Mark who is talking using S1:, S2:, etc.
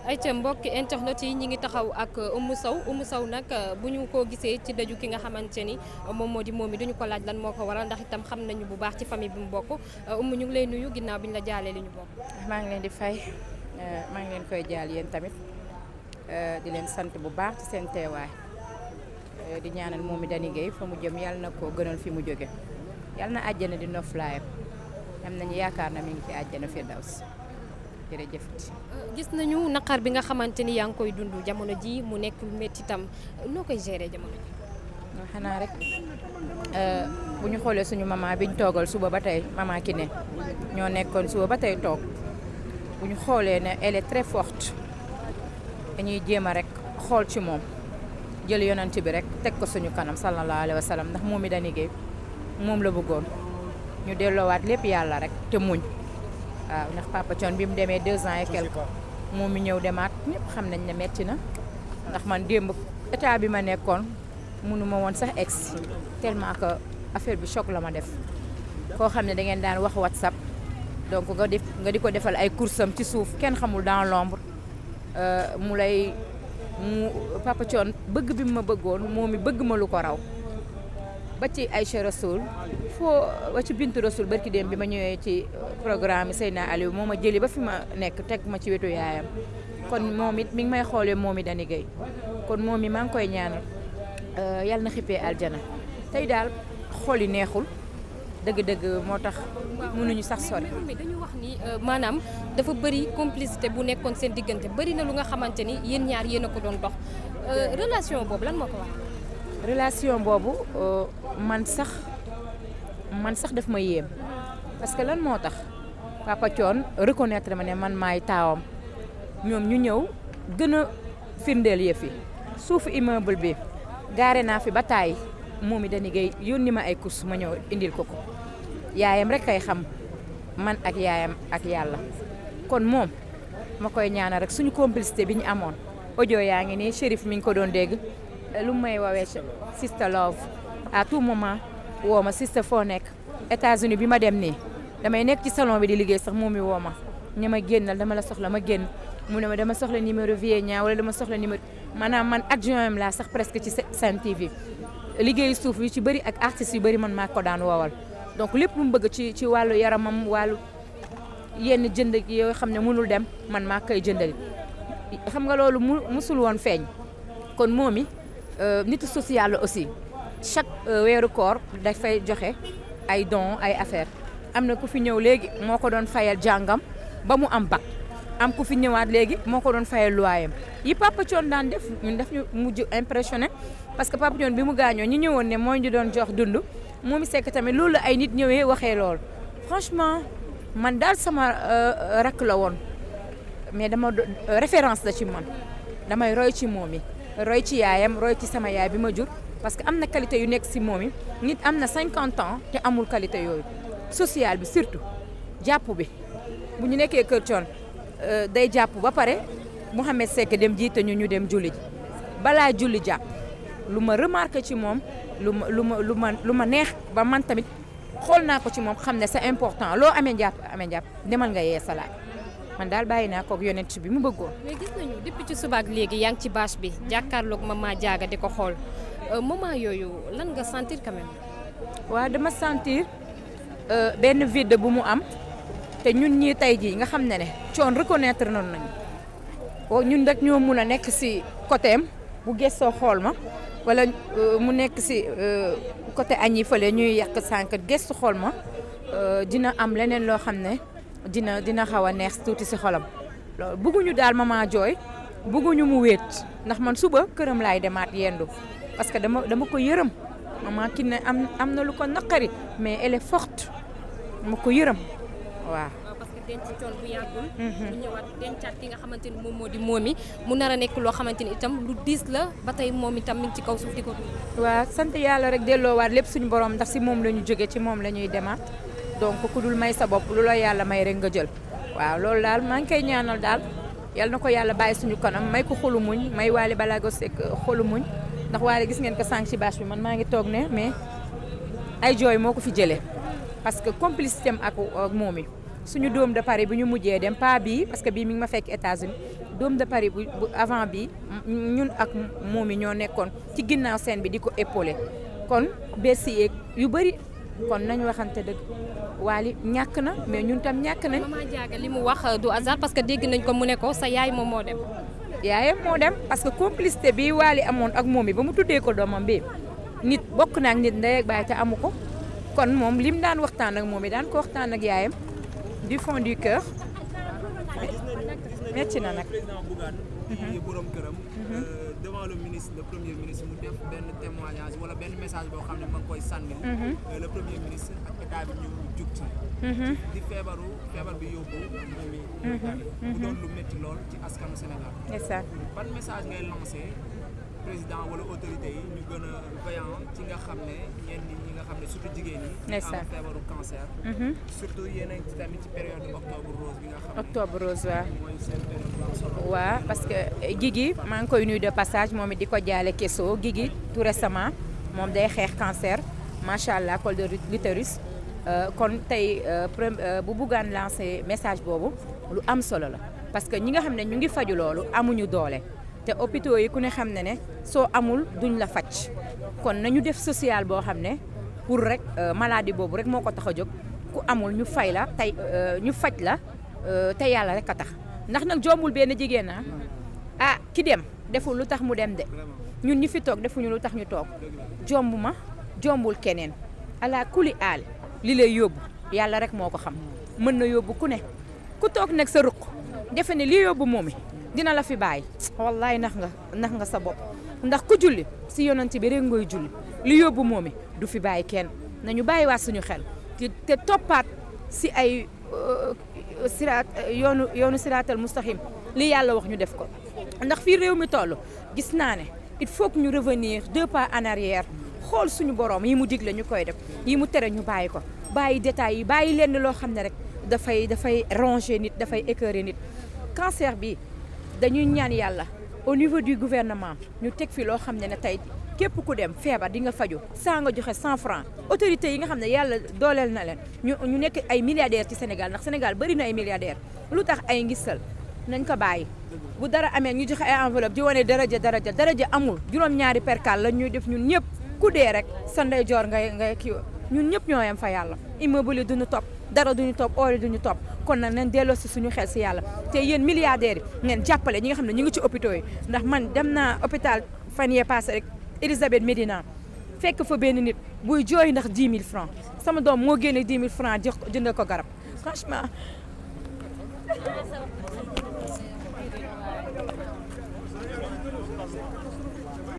S1: ayca mbokki internet yi ñi ngi taxaw ak Oumou Sow nag bu ñu ko gisee ci daju ki nga xamante ni moom moo di moom mi duñu ko laaj lan moo ko waral ndax itam xam nañu bu baax ci famille bi mu bokk Oumou ñu ngi lay nuyu ginnaaw bi ñu la jaalee li ñu bokk.
S2: maa ngi leen di fay maa ngi leen koy jaal yéen tamit di leen sant bu baax ci seen teewaay di ñaanal moom mi Dany Gueye fa mu jëm yàlla na ko gënal fi mu jóge yàlla na àjjana di noflaayam am nañu yaakaar na mi ngi ci àjjana Firdaws jërëjëf.
S1: gis nañu naqar bi nga xamante ni yaa ngi koy dund jamono ji mu nekk lu métti itam noo koy gérer jamono ji.
S2: xanaa rek bu ñu xoolee suñu maman biñ toogal suba ba tey maman Kiné ñoo nekkoon suba ba tey toog bu ñu xoolee ne elle est très forte dañuy jéem a rek xool ci moom jël yonent bi rek teg ko suñu kanam sallallahu alayhi wa sallam ndax moom mi Dany Gueye moom la bëggoon ñu delloowaat lépp yàlla rek te muñ. waaw ndax Papa Thione bi mu demee 2 ans et quelque moom mi ñëw demaat ñëpp xam nañ ne metti na ndax man démb état bi ma nekkoon mënu ma woon sax egsi tellement que affaire bi choc la ma def koo xam ne da ngeen daan wax WhatsApp donc nga di ko defal ay coursam ci suuf kenn xamul dans l'ombre mu Papa Thione bëgg bi mu ma bëggoon moom mi bëgg ma lu ko raw ba ci Aïcha Rasoul ba ci Bintu Rasoul barki dem bi ma ñëwee ci programme Seyna Aliou moo ma jëli ba fi ma nekk teg ma ci wetu yaayam kon moom it mi ngi may xoolee moom mi Dany Gueye kon moom mi maa ngi koy ñaanal yàlla na xippee aljana tey daal xool yi neexul dëgg-dëgg moo tax mënuñu sax sori.
S1: mais dañu wax ni maanaam dafa bëri complicité bu nekkoon seen diggante bëri na lu nga xamante ni yéen ñaar yéen a ko doon dox relation boobu lan moo ko wax.
S2: relation boobu man sax daf ma yéem parce que lan moo tax Papa Thione reconnaître ma ne man maay taawam ñoom ñu ñëw gën a firndeel yëf yi suufu immeuble bi gaare naa fi ba taay moom mi Dany Gueye yónni ma ay course ma ñëw indil ko yaayam rek kay xam man ak yaayam ak yàlla kon moom ma koy ñaanal rek suñu complicité bi ñu amoon audio yaa ngi nii Chérif mi ngi ko doon dégg lu may woowee sister love à tout moment woo ma sister foo nekk États-Unis bi ma dem nii damay nekk ci salon bi di liggéey sax moom mi woo ma ña ma génnal dama la soxla ma génn mu ne ma dama soxla numéro Vienna wala dama soxla numéro maanaam man adjoint am laa sax presque ci Sen TV liggéeyu suuf yu ci bëri ak artistes yu bëri man maa ko daan woowal donc lépp lu mu bëgg ci wàllu yaramam wàllu yenn jënd yoo xam ne mënul dem man maa koy jëndali xam nga loolu musul woon feeñ kon moom nitu social la aussi chaque weeru koor dafay joxe ay dons ay affaires am na ku fi ñëw léegi moo ko doon fayal jàngam ba mu am bac am ku fi ñëwaat léegi moo ko doon fayal loyam yi Papa Thione daan def ñun daf ñu mujj impressionné parce que Papa Thione bi mu gaañoo ñi ñëwoon ne moo ñu doon jox dund moom sekk tamit loolu la ay nit ñëwee waxee lool franchement man daal sama rakk la woon mais dama référence la ci man damay roy ci moom yi roy ci yaayam roy ci sama yaay bi ma jur parce que am na qualité yu nekk si moom yi nit am na 50 ans te amul qualité yooyu social bi surtout jàpp bi bu ñu nekkee kër Thione day jàpp ba pare Mouhamed Seck dem jiite ñu dem julli ji balaa julli jàpp lu ma remarqué ci moom lu ma neex ba man tamit xool naa ko ci moom xam ne c'est important loo amee jàpp demal nga yee salaat man daal bàyyi naa koog yonent bi mu bëggoon.
S1: mais gis nañu depuis ci suba ak léegi yaa ngi ci bâche bi jàkkaarloog Mama Diaga di ko xool moment yooyu lan nga sentir quand même.
S2: waaw dama sentir benn vide bu mu am te ñun ñii tey jii nga xam ne Thione reconnaître noonu nañu ñun rek ñoo mun a nekk si côté am bu gëstoo xool ma wala mu nekk si côté añi fële ñuy yàq sànq gëstu xool ma dina am leneen loo xam ne. dina xaw a neex tuuti si xolam loolu bëgguñu daal Mama jooy bëgguñu mu wéet ndax man suba këram laay demaat yendu parce que dama ko yërëm Mama Kiné am na lu ko naqari mais elle est forte dama ko yërëm waaw.
S1: parce que denc Thione bu yàggul. mu ñëwaat dencaat ki nga xamante ni moom moo di moomi mu nar a nekk loo xamante ni itam lu diis la ba tey moom itam mi ngi ci kaw suuf di ko dund.
S2: waaw sant yàlla rek delloowaat lépp suñu borom ndax si moom la ñu jógee ci moom la ñuy demaat. donc ku dul may sa bopp lu la yàlla may rek nga jël waaw loolu daal maa ngi koy ñaanal daal yal na ko yàlla bàyyi suñu kanam may ko xolu muñ may Wally Ballago Seck xolu muñ ndax Wally gis ngeen ko sànq ci bâche bi man maa ngi toog ne mais ay jooy moo ko fi jëlee parce que complicité am ak moom yi suñu doom de Paris bi ñu mujjee dem pas bii parce que bii mi ngi ma fekk États-Unis Dôme de Paris bu avant bi ñun ak moom yi ñoo nekkoon ci ginnaaw scène bi di ko épaulé kon Bercy yeeg yu bëri kon nañu waxante dëgg Wally ñàkk na mais ñun tam ñàkk nañ.
S1: Mama Diaga li mu wax du hasard parce que dégg nañ ko mu ne ko sa yaay moom moo dem.
S2: yaayam moo dem parce que complicité bi Wally amoon ak moom yi ba mu tuddee ko doomam bi nit bokk na ak nit ndey ak baay te amu ko kon moom lim daan waxtaan ak moom yi daan ko waxtaan ak yaayam du fond du cœur metti na nag.
S3: président Bougane di borom këram devant le ministre le premier ministre mu def benn témoignage wala benn message boo xam ne ma ngi koy sànni le premier ministre ak état bi ñu jug ci di feebar bi yóbbu moom mi mu doon lu métti lool ci askanu Sénégal ban message ngay lancé président wala autorité yi ñu gën a veillant ci nga xam ne ñenn ñi nga xam ne surtout jigéen ñi am feebaru cancer surtout yéen a ngi tamit ci période octobre rose bi nga xam ne
S2: octobre rose waaw
S3: mooy seen période bu am solo
S2: waaw parce que Guigui maa ngi koy nuyu de passage moom it di ko jaale Kesso Guigui tout récemment moom day xeex cancer macha allah col de l'utérus kon tey bu Bougane lancé message boobu lu am solo la parce que ñi nga xam ne ñu ngi faju loolu amuñu doole te hôpitaux yi ku ne xam ne ne soo amul duñ la faj kon nañu def social boo xam ne pour rek maladie boobu rek moo ko tax a jóg ku amul ñu fay la tey ñu faj la te yàlla rek a tax ndax nag jombul benn jigéen ki dem deful lu tax mu dem de ñun ñi fi toog defuñu lu tax ñu toog jomb ma jombul keneen ala kuli aal li lay yóbbu yàlla rek moo ko xam mën na yóbbu ku ne ku toog nag sa ruq defe ne li yóbbu moomi dina la fi bàyyi wallaay nax nga sa bopp ndax ku julli si yonent bi rek ngoy julli li yóbbu moomi du fi bàyyi kenn nañu bàyyiwaat suñu xel te toppaat si ay yoonu siraatal mustaxim li yàlla wax ñu def ko ndax fii réew mi toll gis naa ne il faut que ñu revenir 2 pas en arrière xool suñu borom yi mu digle ñu koy def yi mu tere ñu bàyyi ko bàyyi détails yi bàyyi lenn loo xam ne rek dafay ronger nit dafay écœurer nit cancer bi dañuy ñaan yàlla au niveau du gouvernement ñu teg fi loo xam ne tey képp ku dem feebar di nga faju saa nga joxe 100 francs autorités yi nga xam ne yàlla dooleel na leen ñu nekk ay milliardaires ci Sénégal ndax Sénégal bëri na ay milliardaires lu tax ay ngisal nañ ko bàyyi bu dara amee ñu joxe ay enveloppe di wane daraja amul juróom-ñaari percal la ñuy def ñun ñëpp ku dee rek sa ndeyjoor ngay kii ñun ñëpp ñoo yem fa yàlla immeuble duñu topp dara duñu topp or duñu topp kon nag nañ delloo si suñu xel si yàlla te yéen milliardaires yi ngeen jàppale ñi nga xam ne ñu ngi ci hôpitaux yi ndax man dem naa hôpital fan yee passé rek Elisabeth Médina fekk fa benn nit buy jooy ndax 10 000 francs sama doom moo génne 10 000 francs jënd ko garab franchement